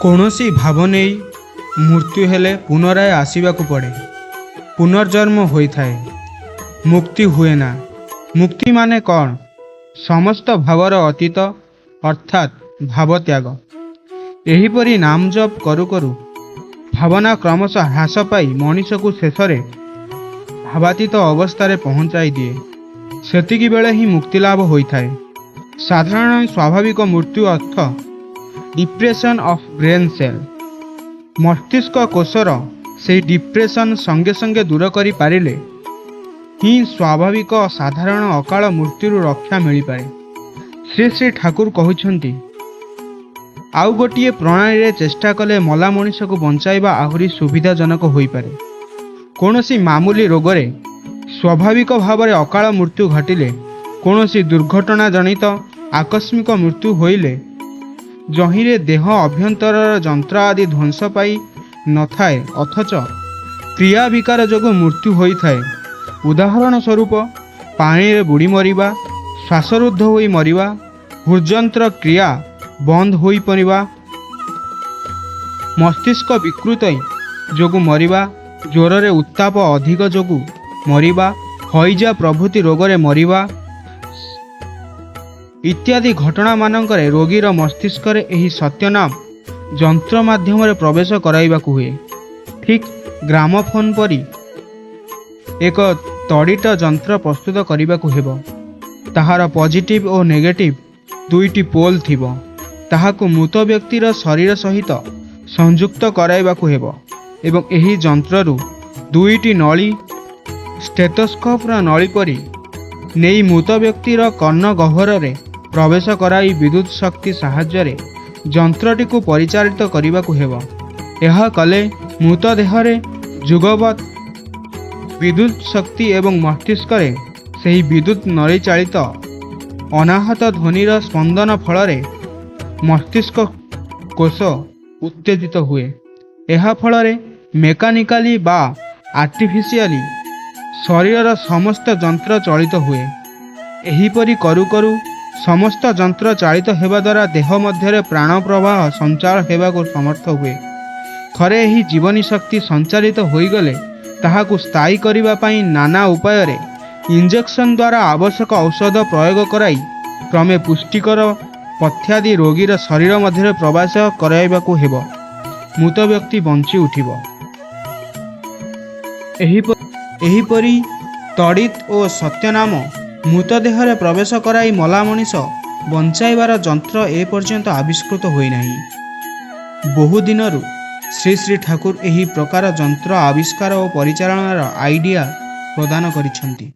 କୌଣସି ଭାବ ନେଇ ମୃତ୍ୟୁ ହେଲେ ପୁନରାୟ ଆସିବାକୁ ପଡ଼େ, ପୁନର୍ଜନ୍ମ ହୋଇଥାଏ, ମୁକ୍ତି ହୁଏନା। ମୁକ୍ତି ମାନେ କ'ଣ? ସମସ୍ତ ଭାବର ଅତୀତ, ଅର୍ଥାତ୍ ଭାବତ୍ୟାଗ। ଏହିପରି ନାମ ଜପ କରୁ କରୁ ଭାବନା କ୍ରମଶଃ ହ୍ରାସ ପାଇ ମଣିଷକୁ ଶେଷରେ ଭାବାତୀତ ଅବସ୍ଥାରେ ପହଞ୍ଚାଇ ଦିଏ। ସେତିକିବେଳେ ହିଁ ମୁକ୍ତିଲାଭ ହୋଇଥାଏ। ସାଧାରଣ ସ୍ୱାଭାବିକ ମୃତ୍ୟୁ ଅର୍ଥ ଡିପ୍ରେସନ୍ ଅଫ୍ ବ୍ରେନ୍ ସେଲ୍। ମସ୍ତିଷ୍କ କୋଷର ସେହି ଡିପ୍ରେସନ୍ ସଙ୍ଗେ ସଙ୍ଗେ ଦୂର କରିପାରିଲେ ହିଁ ସ୍ୱାଭାବିକ ସାଧାରଣ ଅକାଳ ମୃତ୍ୟୁରୁ ରକ୍ଷା ମିଳିପାରେ। ଶ୍ରୀ ଶ୍ରୀ ଠାକୁର କହୁଛନ୍ତି, ଆଉ ଗୋଟିଏ ପ୍ରଣାଳୀରେ ଚେଷ୍ଟା କଲେ ମଲା ମଣିଷକୁ ବଞ୍ଚାଇବା ଆହୁରି ସୁବିଧାଜନକ ହୋଇପାରେ। କୌଣସି ମାମୁଲି ରୋଗରେ ସ୍ୱାଭାବିକ ଭାବରେ ଅକାଳ ମୃତ୍ୟୁ ଘଟିଲେ, କୌଣସି ଦୁର୍ଘଟଣା ଜନିତ ଆକସ୍ମିକ ମୃତ୍ୟୁ ହୋଇଲେ, ଯହିଁରେ ଦେହ ଅଭ୍ୟନ୍ତରର ଯନ୍ତ୍ର ଆଦି ଧ୍ୱଂସ ପାଇ ନଥାଏ, ଅଥଚ କ୍ରିୟା ବିକାର ଯୋଗୁଁ ମୃତ୍ୟୁ ହୋଇଥାଏ, ଉଦାହରଣ ସ୍ୱରୂପ ପାଣିରେ ବୁଡ଼ି ମରିବା, ଶ୍ୱାସରୁଦ୍ଧ ହୋଇ ମରିବା, ହୃଦଯନ୍ତ୍ର କ୍ରିୟା ବନ୍ଦ ହୋଇପଡ଼ିବା, ମସ୍ତିଷ୍କ ବିକୃତି ଯୋଗୁଁ ମରିବା, ଜ୍ୱରରେ ଉତ୍ତାପ ଅଧିକ ଯୋଗୁଁ ମରିବା, ହଇଜା ପ୍ରଭୃତି ରୋଗରେ ମରିବା ଇତ୍ୟାଦି ଘଟଣାମାନଙ୍କରେ ରୋଗୀର ମସ୍ତିଷ୍କରେ ଏହି ସତ୍ୟନାମ ଯନ୍ତ୍ର ମାଧ୍ୟମରେ ପ୍ରବେଶ କରାଇବାକୁ ହୁଏ। ଠିକ୍ ଗ୍ରାମୋଫୋନ୍ ପରି ଏକ ତଡ଼ିତ ଯନ୍ତ୍ର ପ୍ରସ୍ତୁତ କରିବାକୁ ହେବ। ତାହାର ପଜିଟିଭ୍ ଓ ନେଗେଟିଭ୍ ଦୁଇଟି ପୋଲ୍ ଥିବ। ତାହାକୁ ମୃତ ବ୍ୟକ୍ତିର ଶରୀର ସହିତ ସଂଯୁକ୍ତ କରାଇବାକୁ ହେବ ଏବଂ ଏହି ଯନ୍ତ୍ରରୁ ଦୁଇଟି ନଳୀ, ଷ୍ଟେଥୋସ୍କୋପର ନଳୀ ପରି, ନେଇ ମୃତ ବ୍ୟକ୍ତିର କର୍ଣ୍ଣ ଗହ୍ୱରରେ ପ୍ରବେଶ କରାଇ ବିଦ୍ୟୁତ୍ ଶକ୍ତି ସାହାଯ୍ୟରେ ଯନ୍ତ୍ରଟିକୁ ପରିଚାଳିତ କରିବାକୁ ହେବ। ଏହା କଲେ ମୃତ ଦେହରେ ଯୁଗପତ୍ ବିଦ୍ୟୁତ୍ ଶକ୍ତି ଏବଂ ମସ୍ତିଷ୍କରେ ସେହି ବିଦ୍ୟୁତ୍ ନଳୀ ଚାଳିତ ଅନାହତ ଧ୍ୱନିର ସ୍ପନ୍ଦନ ଫଳରେ ମସ୍ତିଷ୍କ କୋଷ ଉତ୍ତେଜିତ ହୁଏ। ଏହା ଫଳରେ ମେକାନିକାଲି ବା ଆର୍ଟିଫିସିଆଲି ଶରୀରର ସମସ୍ତ ଯନ୍ତ୍ର ଚାଳିତ ହୁଏ। ଏହିପରି କରୁ କରୁ ସମସ୍ତ ଯନ୍ତ୍ର ଚାଳିତ ହେବା ଦ୍ୱାରା ଦେହ ମଧ୍ୟରେ ପ୍ରାଣ ପ୍ରବାହ ସଞ୍ଚାର ହେବାକୁ ସମର୍ଥ ହୁଏ। ଥରେ ଏହି ଜୀବନୀ ଶକ୍ତି ସଞ୍ଚାରିତ ହୋଇଗଲେ ତାହାକୁ ସ୍ଥାୟୀ କରିବା ପାଇଁ ନାନା ଉପାୟରେ ଇଞ୍ଜେକ୍ସନ ଦ୍ୱାରା ଆବଶ୍ୟକ ଔଷଧ ପ୍ରୟୋଗ କରାଇ କ୍ରମେ ପୁଷ୍ଟିକର ପଥ୍ୟାଦି ରୋଗୀର ଶରୀର ମଧ୍ୟରେ ପ୍ରବେଶ କରାଇବାକୁ ହେବ। ମୃତ ବ୍ୟକ୍ତି ବଞ୍ଚି ଉଠିବ। ଏହିପରି ତଡ଼ିତ୍ ଓ ସତ୍ୟନାମ ମୃତଦେହରେ ପ୍ରବେଶ କରାଇ ମଲା ମଣିଷ ବଞ୍ଚାଇବାର ଯନ୍ତ୍ର ଏପର୍ଯ୍ୟନ୍ତ ଆବିଷ୍କୃତ ହୋଇନାହିଁ। ବହୁଦିନରୁ ଶ୍ରୀ ଶ୍ରୀ ଠାକୁର ଏହି ପ୍ରକାର ଯନ୍ତ୍ର ଆବିଷ୍କାର ଓ ପରିଚାଳନାର ଆଇଡ଼ିଆ ପ୍ରଦାନ କରିଛନ୍ତି।